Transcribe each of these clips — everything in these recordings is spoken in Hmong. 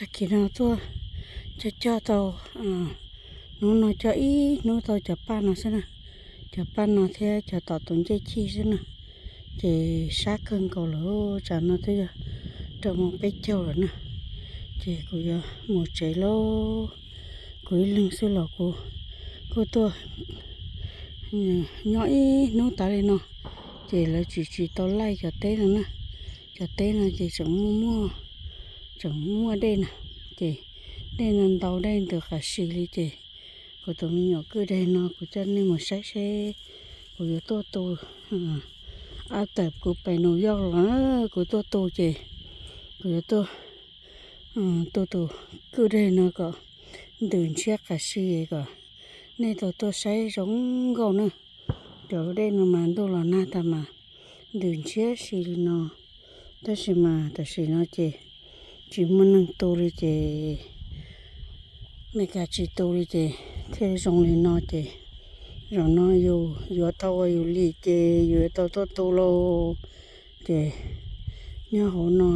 Tag kis no tuaj cog cog tau, hnub no cog ib hnub tau cov paj no xwb na, cov paj no thiab cov tom tus ncej chij xwb na, ces sab kawg nkaus lawm, tsam no twb yog rau moos peb caug lawm na, ces kuv yuav mus tsev lauj. Kuv ib leeg xwb los kuv kuj tuaj nyob ib hnub tas li no, ces lawv tsis tsis tau laij cov teb no na, cov teb no ces tseem muaj muaj, tseem muaj dej na, ces dej no ntau dej ntws qas si li ces kuv tus me nyuam kwj deg no kuv coj nej mus saib seb kuv yuav tuaj tu, ab tawm kuv pem New York los na, kuv tuaj tu ces kuv yuav tuaj tu tus kwj deg no kom ntws ntshiab qas si kom nej tau tuaj saib zoo nkauj na. Cov dej no mas ntuj los nag tag mas ntws ntshiab si li no, tab sis mas tam sim no ces tsis muaj neeg tu li ces Meskas tsis tu li ces thiaj zoo li no ces zaum no yus yuav tau ua yus li ces yus yuav tau tuaj tu lauj. Ces nyob hauv no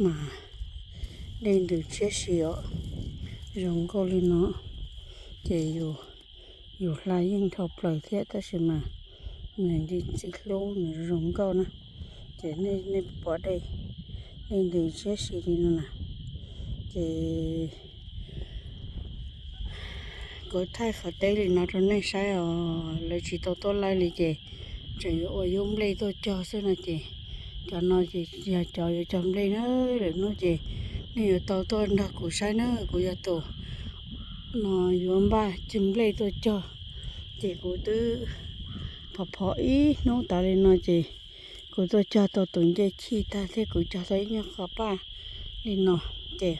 mas dej ntws ntshiab si os, zoo nkauj li no ces yus hla yeej dhau plaws thiab tab sis mas nws tsis txi hlub nws zoo nkauj na. Ces nej pom dej, dej ntws ntshiab si li no na. Ces kuv thaij qhov teb li no rau nej saib os, lawv tsis tau tuaj laij li ces tseem yuav ua yub nplej tuaj cog xwb no ces cov no ces yog cov yuav cog nplej na. Lwm hnub ces nej yuav tau tuaj nrog kuv saib na, kuv yog tus no yuav npaj cog nplej tuaj cog. Ces kuv twb phov phov ib hnub tas li no ces kuv tuaj cog tau tus ncej chij tag thiab kuv cog tau ib nyuag qho paj li no ces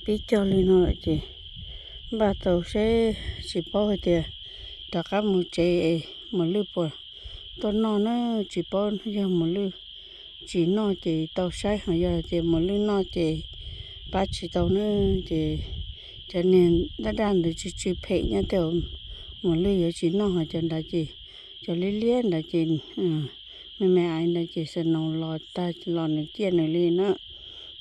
pib cog li no lawm ces npaj tau seb tsis paub hais tias rov qab mus tsev es mos lwj puas tuaj noj na, tsis paub yog mos lwj tsis noj ces tau saib, ho yog tias mos lwj noj ces pab tsis tau na. Ces cov niag daj daj ntawd tsw tsw phem nyob tej, mos lwj yuav tsis noj, ho cov nrad ces cov liab liab nrad ces me me aiv ntawd ces snow los tag los nws ciaj nws li na.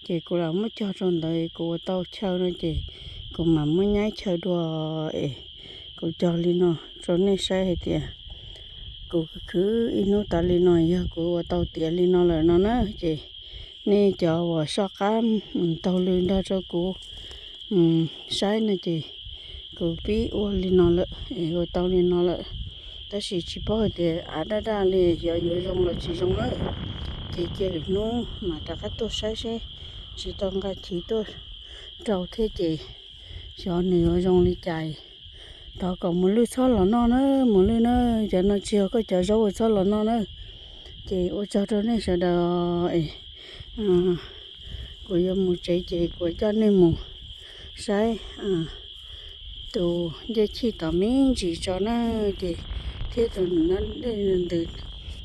Ces kuv lam muab cog rau ntawd kuv ua tau chaw no ces kuv mam muab nyaib chaw dua es kuv cog li no rau nej saib hais tias kuv khwv ib hnub tas li no yog kuv ua tau tiav li no lawm no na. Ces nej cov uas soj qab mus taug lw nrog rau kuv saib no ces kuv pib ua li no lawm es ua tau li no lawm, tab sis tsis paub hais tias av daj daj li xyov yuav zoo los tsis zoo lawm. Ces cia lwm hnub mas rov qab tuaj saib seb, tsis tau nqa chiv tuaj rau thiab ces xyov nws yuav zoo li cas. Thov kom mos lwj txhob los noj na, mos lwj na, cov no tsis yog koj cov zaub uas txhob los noj na. Ces ua tsaug rau nej sawv daws es kuv yuav mus tsev ces kuv coj nej mus saib tus ncej chij tom me ntsis tso na. Ces thiab tus dej ntws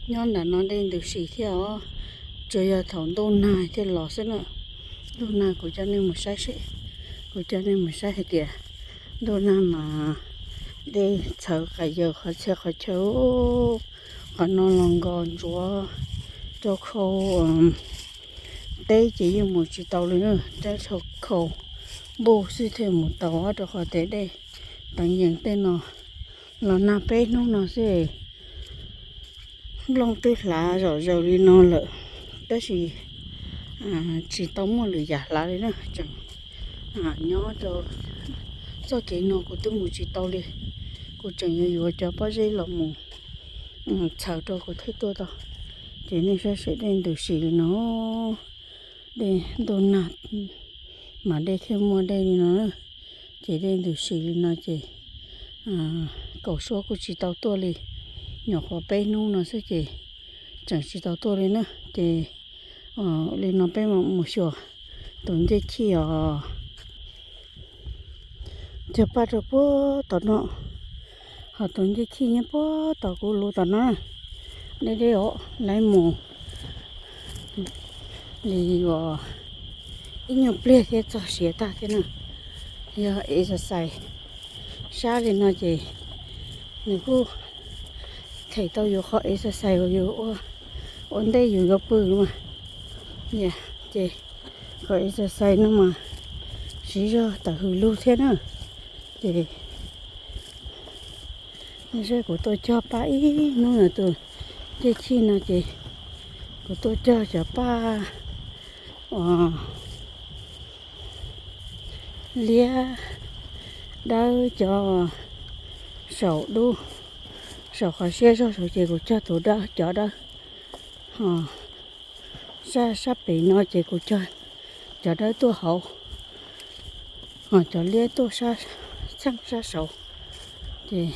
nyob nram no dej ntws si thiab os, tsuas yog thaum ntuj nag thiaj los xwb na. Ntuj nag kuv coj nej mus saib seb, kuv coj nej mus saib hais tias ntuj nag mas dej txhawv qas yaws qhov txhia qhov chaw. Qhov no los nkos ntsuav rau khau teb ces yeej mus tsis tau li na, tab sis khau npuj xwb thiaj mus tau rau qhov tias dej teev yees tej no los nag peb hnub no xwb. Nplooj twb hlav zom zaws li no lawm, tab sis tsis tau muaj lwm yam hlav li na, tseem nyob rau txoj kev no kuv twb mus tsis tau li. Kuv tseem yuav yuav cov pob zeb los mus txhawv rau kuv thiaj tuaj tau. Ces nej saib seb dej ntws si li no, dej ntuj nag mas dej thiaj muaj dej li no na. Ces dej ntws si li no ces kaum suab kuj tsis tau tuaj li, nyuam qhuav peb hnub no xwb ces tseem tsis tau tuaj li na. Ces li no peb mam mus xyuas tus ncej chij os. Cog paj rau puag tom no, ho tus ncej chij nyob puag tom kuv lub tom no, deb deb os, lawv mus li uas ib nyuag pliag thiab txog siav tag thiab na. Yog exercise sab li no ces nws kuj them tau yus qhov exercise uas yus ua ntej yus yuav pw mas. Ces Qhov exercise no mas siv zog tawm hws lug thiab na. Ces nej saib kuv tuaj cog paj ib hnub no tus caij chij no ces kuv tuaj cog cov paj uas liab dawb, cov saum dub, saum qhov siab zog saud ces kuv cog tus dawb, cov dawb. Ho sab, sab pem no ces kuv cog cov dawb tuaj hauv, ho cov liab tuaj sab, txheej sab saud. Ces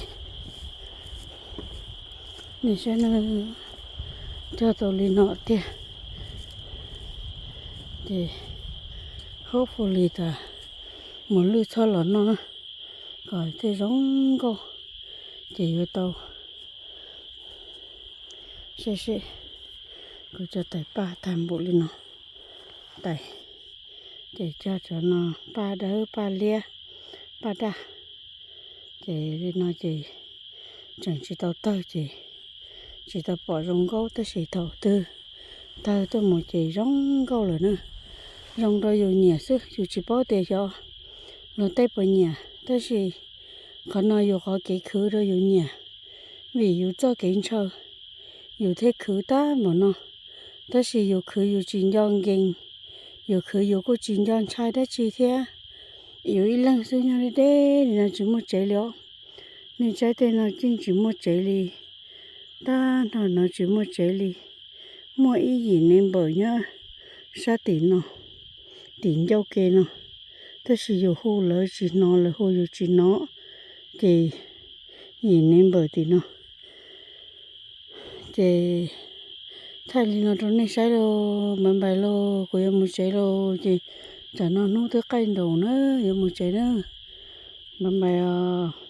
nej saib, cog tau li no tiag. Ces hopefully tas mos lwj txhob los noj, kom thiaj zoo nkauj, ces yuav tau. Saib seb, kuv cov tais paj tag npaum li no, tais, ces cog cov no, paj dawb, paj liab, paj daj. Ces li no ces tseem tsis tau tawg ces tsis tau pom zoo nkauj, tab sis thaum twg tawg tuaj mus ces zoo nkauj lawm na. Zoo rau yus nyiam xwb, yus tsis paub tias xyov luag tej puas nyiam, tab sis qhov no yus qhov kev khwv rau yus nyiam, vim yus txoj kev ntshaw yus thiaj khwv tag npaum no. Tab sis yus khwv yus tsis nco nkees, yus khwv yus kuj tsis nco ntshai dab tsi thiab. Yus ib leeg xwb nyob deb deb li no tsis muaj tsev li os. Nej saib tej no yeej tsis muaj tsev li, tag nrho no tsis muaj tsev li. Muaj ib yim neighbor nyob sab tim no, tim ncauj ke no, tab sis yus hu lawv tsis hnov, lawv hu yus tsis hnov, ces yim neighbor tim no. Ces thaij li no rau nej saib lauj, bye bye lauj, kuv yuav mus tsev lauj, ces tsam no hnub twb qaij nraud na, yuav mus tsev na, bye bye os.